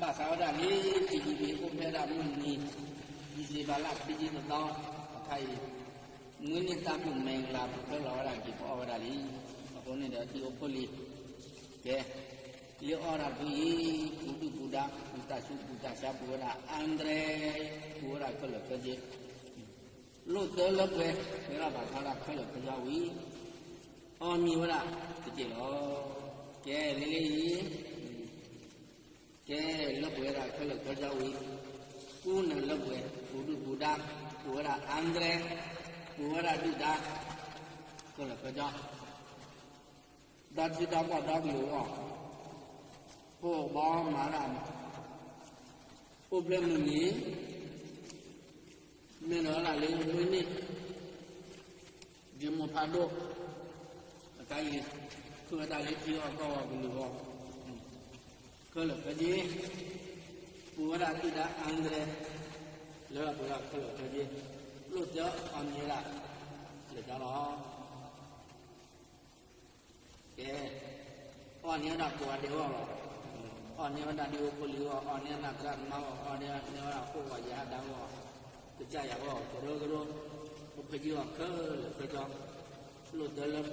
ဘၣ်ဃးဝဲဒၣ်လံ ထံယံၤဘ့ၣ် အိၣ်ဖျဲၣ်ဒၣ်မုၢ်နံၤ ဒံၣ်စ့ဘၢၣ်လါ ခံဆံတသီ အခါအံၤ မုၢ်နံၤတၢ်ဘူၣ်မၤလၤ ပှၤခဲလၢာ်ဝဲဒၣ်က့ၤ ပအီၣ်ဝဲဒၣ်လံ. အဃိန့ၣ်ဒီး ထံအိၣ်ဖှိၣ်လံ ကဲ လၢအီၣ်ဒၣ်တဖုအံၤ ပူၤဒုၣ်ပူၤဒါ ပူၤတၢ်ဆူးပူၤတၢ်ဆါ ပူၤဝဲဒၣ်အါဒြဲ ပူၤဝဲဒၣ်ခဲလၢာ်ခဲဆ့ လိၣ်သၢလၢပှဲၤ ဝဲဒၣ်ဘၣ်ထီဒၣ်ခဲလၢာ်ခဲဆ့ဝံၤ အီၣ်မံၤဝဲဒၣ်တက့ၢ်လီၤ. ကဲ လၢလၢအံၤ ကဲ လၢပှဲၤဝဲဒၣ်ခဲလၢာ်ခဲဆ့ဝံၤ ကူနၤလၢပှဲၤ ပူၤဒုၣ်ပူၤဒါ ပူၤဝဲဒၣ်အါဒြဲ ပူၤဝဲဒၣ်ဒုၣ်ဒါ ခဲလၢာ်ခဲဆ့ ဒီထံဒီကီၢ်ဒီကလုာ်အဂီၢ် ဖိဘီမၤဒၣ် အိၣ်ဖျဲၣ်မုၢ်နံၤ မ့ၢ်ဒီးဝဲဒၣ်လၢမုၢ်နံၤ ဒ့မိၢ်ဖးဒိၣ် အခါအံၤ ဃုဝဲဒၣ်လၢထံအီၣ်ကီၢ်အီၣ်ကလုာ်အဂီၢ် ခဲလၢာ်ခဲဆ့ ပူၤဝဲဒၣ်ဒုၣ်ဒါအါဒြဲ လၢပှဲၤဒၣ်ခဲလၢာ်ခဲဆ့ လိၣ်သၢအီၣ်မံၤဝဲဒၣ် လၢာ်ကၠီလီၤ. ကဲ အီၣ်န့ၢ်ဝဲဒၣ်ကိးဂၤဒဲးအဂီၢ်လီၤ. အီၣ်န့ၢ်ဝဲဒၣ်ဒ်အိၣ်ဖှိၣ်လံအဂီၢ် အီၣ်န့ၢ်ဝဲဒၣ်သရၣ်သမါအဂီၢ် အီၣ်န့ၢ်ဝဲဒၣ်ဃိၣ်ဂီၤယဟးဒါအဂီၢ် ကစၢ်ယွၤအဂီၢ် ကရၢကရိ ပဖုကံအီၤခဲလၢာ်ခဲဆ့ လိၣ်သၢလၢပှဲၤ